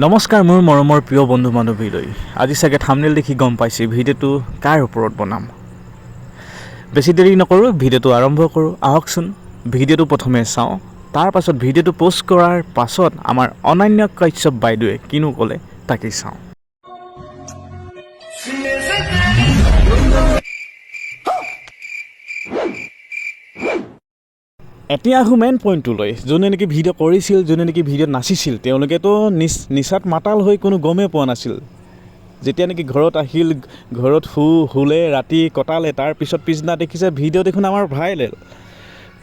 নমস্কাৰ মোৰ মৰমৰ প্ৰিয় বন্ধু বান্ধৱীলৈ। আজি চাগে থামনেল দেখি গম পাইছে ভিডিঅ'টো কাৰ ওপৰত বনাম। বেছি দেৰি নকৰোঁ, ভিডিঅ'টো আৰম্ভ কৰোঁ। আহকচোন, ভিডিঅ'টো প্ৰথমে চাওঁ। তাৰ পাছত ভিডিঅ'টো প'ষ্ট কৰাৰ পাছত আমাৰ অনন্যা কাশ্যপ বাইদেৱে কিনো ক'লে তাকেই চাওঁ। এতিয়া আহোঁ মেইন পইণ্টটোলৈ। যোনে নেকি ভিডিঅ' কৰিছিল, যোনে নেকি ভিডিঅ'ত নাচিছিল, তেওঁলোকেতো নিচাত মাতাল হৈ কোনো গমেই পোৱা নাছিল। যেতিয়া নেকি ঘৰত আহিল, ঘৰত শুলে, ৰাতি কটালে, তাৰপিছত পিছদিনা দেখিছে ভিডিঅ' দেখোন আমাৰ ভাইৰেল।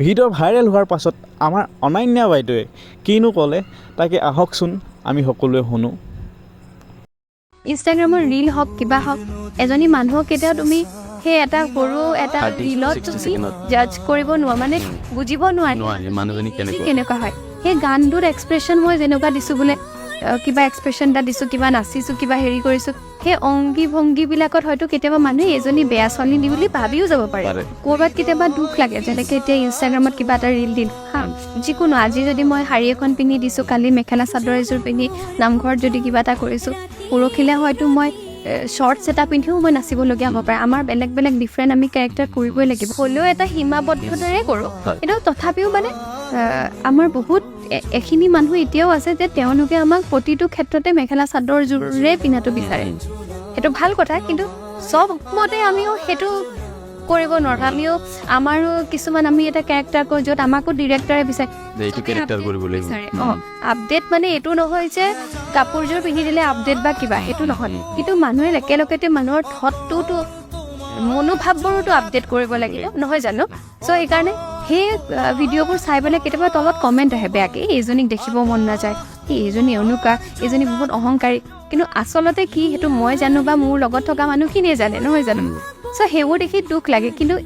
ভিডিঅ' ভাইৰেল হোৱাৰ পাছত আমাৰ অনন্যা বাইদেৱে কিনো ক'লে, তাকে আহকচোন আমি সকলোৱে শুনো। ইনষ্টাগ্ৰামৰ ৰিল হওক, কিবা হওক, এজনী মানুহক কেতিয়াও তুমি সেই এটা সৰু এটা 30, ৰিলত 60 তুমি ছেকেণ্ডত। জাজ কৰিব নোৱাৰা, মানে বুজিব নোৱাৰি নোৱাৰি মানুহজনী কেনেকুৱা। কেনেকুৱা হয়। সেই গানটোত এক্সপ্ৰেশ্যন মই যেনেকুৱা দিছোঁ, বোলে কিবা এক্সপ্ৰেশ্যন এটা দিছোঁ, কিবা নাচিছোঁ, কিবা হেৰি কৰিছোঁ, সেই অংগী ভংগীবিলাকত হয়তো কেতিয়াবা মানুহে এজনী বেয়া ছোৱালী নি বুলি ভাবিও যাব পাৰে। পাৰে। ক'ৰবাত কেতিয়াবা দুখ লাগে। যেনেকৈ এতিয়া ইনষ্টাগ্ৰামত কিবা এটা ৰিল দিলোঁ হা, যিকোনো, আজি যদি মই শাৰী এখন পিন্ধি দিছোঁ, কালি মেখেলা চাদৰ এযোৰ পিন্ধি নামঘৰত যদি কিবা এটা কৰিছোঁ, পৰহিলে হয়তো মই শ্বৰ্টছ এটা পিন্ধিও মই নাচিবলগীয়া হ'ব পাৰে। আমাৰ বেলেগ বেলেগ ডিফাৰেণ্ট আমি কেৰেক্টাৰ কৰিবই লাগিব। হ'লেও এটা সীমাবদ্ধতাৰে কৰোঁ। কিন্তু তথাপিও মানে আমাৰ বহুত এখিনি মানুহ এতিয়াও আছে যে তেওঁলোকে আমাক প্ৰতিটো ক্ষেত্ৰতে মেখেলা চাদৰযোৰে পিন্ধাটো বিচাৰে। সেইটো ভাল কথা, কিন্তু চব মতে আমিও সেইটো কৰিব নোৱাৰোঁ। আমিও, আমাৰো কিছুমান আমি এটা কেৰেক্টাৰ কৰোঁ য'ত আমাকো ডিৰেক্টৰে বিচাৰে যে এইটো চবেই কেৰেক্টাৰ update কৰিব লাগিব। বিচাৰে। অঁ, আপডেট মানে এইটো নহয় যে কাপোৰযোৰ পিন্ধি দিলে আপডেট বা কিবা, সেইটো নহয়। কিন্তু মানুহে একেলগতে মানুহৰ থটটোতো, মনোভাৱবোৰোতো আপডেট কৰিব লাগিব, নহয় জানো? চ' সেইকাৰণে সেই ভিডিঅ'বোৰ চাই পেলাই কেতিয়াবা তলত কমেণ্ট আহে বেয়াকৈ, "এই এইজনীক দেখিব মন নাযায়, এই এইজনী এনেকুৱা, এইজনী বহুত অহংকাৰী।" কিন্তু আচলতে কি সেইটো মই জানো বা মোৰ লগত থকা মানুহখিনিয়ে জানে, নহয় জানো? চ' সেইবোৰ দেখি দুখ লাগে, কিন্তু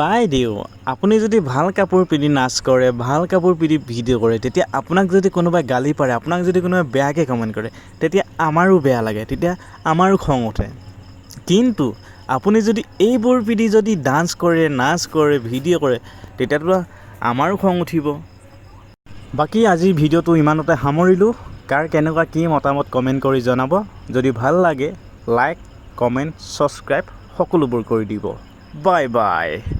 বাইদেউ, আপুনি যদি ভাল কাপোৰ পিন্ধি নাচ কৰে, ভাল কাপোৰ পিন্ধি ভিডিঅ' কৰে, তেতিয়া আপোনাক যদি কোনোবাই গালি পাৰে, আপোনাক যদি কোনোবাই বেয়াকৈ কমেণ্ট কৰে, তেতিয়া আমাৰো বেয়া লাগে, তেতিয়া আমাৰো খং উঠে। কিন্তু আপুনি যদি এইবোৰ পিন্ধি যদি ডান্স কৰে, নাচ কৰে, ভিডিঅ' কৰে, তেতিয়াতো আমাৰো খং উঠিব। বাকী আজিৰ ভিডিঅ'টো ইমানতে সামৰিলোঁ। কাৰ কেনেকুৱা কি মতামত কমেণ্ট কৰি জনাব। যদি ভাল লাগে, লাইক, কমেণ্ট, ছাবস্ক্ৰাইব সকলোবোৰ কৰি দিব। Bye bye.